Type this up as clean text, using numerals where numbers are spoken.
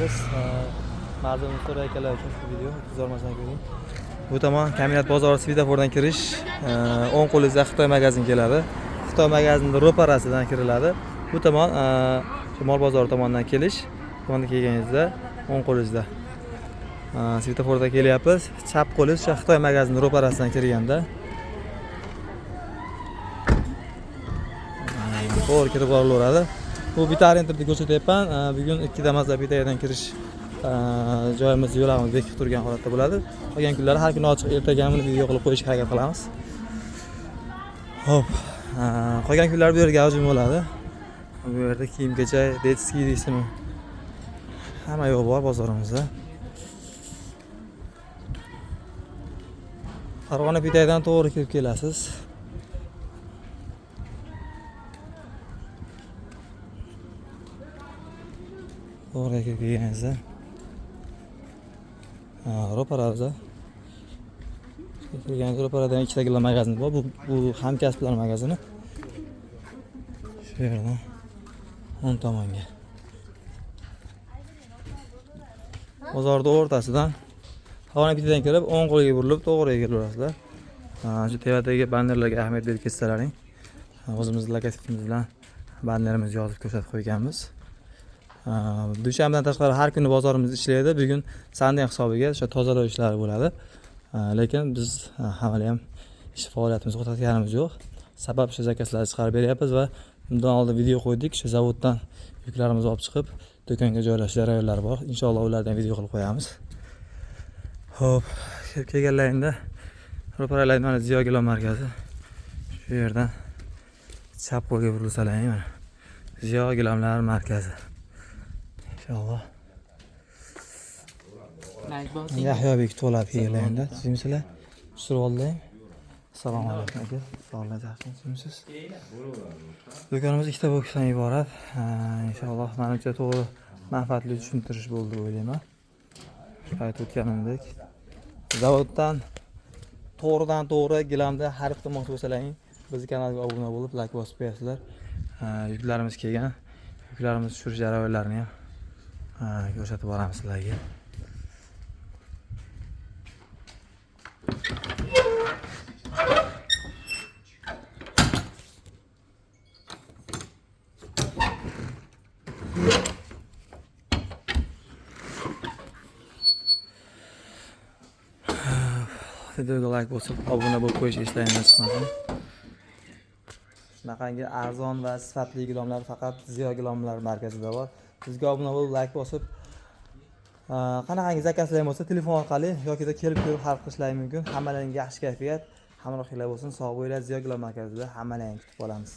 kelyapmiz. Ma'zur so'ray akalar uchun shu video o'tkazolmasdan ko'ring. Bu tomon Kombinat bozori svetofordan kirish, o'ng qo'lingizda Xitoy magazin keladi. Xitoy magazinning ro'parasidan kiriladi. Bu tomon shu mol bozori tomondan kelish. Tomondan kelganingizda o'ng qo'lingizda svetoforda kelyapmiz. Chap qo'lingiz o'sha Xitoy magazinning ro'parasidan kirganda to'g'ri kirib borilaveradi. Bu bitta orientirni ko'rsatyapman. Bugun 2 Damas'da bitta yerdan kirish joyimiz, yo'lamiz bekib turgan holatda bo'ladi. Qolgan kunlari har kuni ochiq, ertaga ham buni video qilib qo'yishga harakat qilamiz. Xo'p, qolgan kunlar bu yerga gavjum bo'ladi. Bu yerda kiyim-kechak, детский deysizmi? Hamma yo'q bor bozorimizda. Farg'ona Pitaydan to'g'ri kirib kelasiz. To'g'ri kirib kelganingizda ro'paramizda kirganingizda ro'paradan ikkita gilam magazin bor. Bu hamkasblar magazini. Shu yerdan o'ng tomonga. Bozorning o'rtasidan Farg'ona Pitaydan kirib, o'ng qo'lga burilib, to'g'ri kelaverasizlar. Shu tepadagi bannerlarga ahamiyat berib ketsalaring, o'zimiz logotipimiz bilan bannerimizni yozib ko'rsatib qo'yganmiz. Dushanbadan tashqari har kuni bozorimiz ishlaydi. Bugun Sunday hisobiga o'sha tozalash ishlari bo'ladi. Lekin biz hali ham ish faoliyatimizni to'xtatganimiz yo'q. Sabab shu zakazlarni chiqarib beryapmiz va bundan oldin video qo'ydik. Shu zavoddan yuklarimizni olib chiqib, do'konga joylash jarayonlari bor. Inshaalloh ulardan video qilib qo'yamiz. Xo'p, kirib kelganlaringda ro'paralarida mana Ziyo gilam markazi. Shu yerdan chap qo'lga burilsalaring mana Ziyo gilamlar markazi. Inshaalloh. Yahyobek to'lab kelganlarida tuzimsizlar. Tushirib oldim. Assalomu alaykum aka. Sog'lik yaxshimisiz? Do'konimiz ikkita boksdan iborat. Inshaalloh menimcha to'g'ri manfaatli tushuntirish bo'ldi deb o'ylayman. Aytib o'tganimdek, zavoddan to'g'ridan to'g'ri gilamda xarid qilmoqchi bo'lsalaring, bizni kanalga obuna bo'lib, like bosib qo'yasizlar. Yuklarimiz kelgan. Yuklarimizni tushirish jarayonlarini ham ko'rsatib boramiz sizlarga. Videoga like bosib, obuna bo'lib qo'yish eslaringdan chiqmasin. Shunaqangi arzon va sifatli gilamlar faqat Ziyo gilamlar markazida bor. Bizga obuna bo'lib, like bosib, qanaqangi zakazlar bo'lsa telefon orqali yokida kelib ko'rib xarid qilishlari mumkin. Hammalaringga yaxshi kayfiyat, hamrohinglar bo'lsin, sog' bo'linglar. Ziyo gilam markazida hammalaringni kutib qolamiz.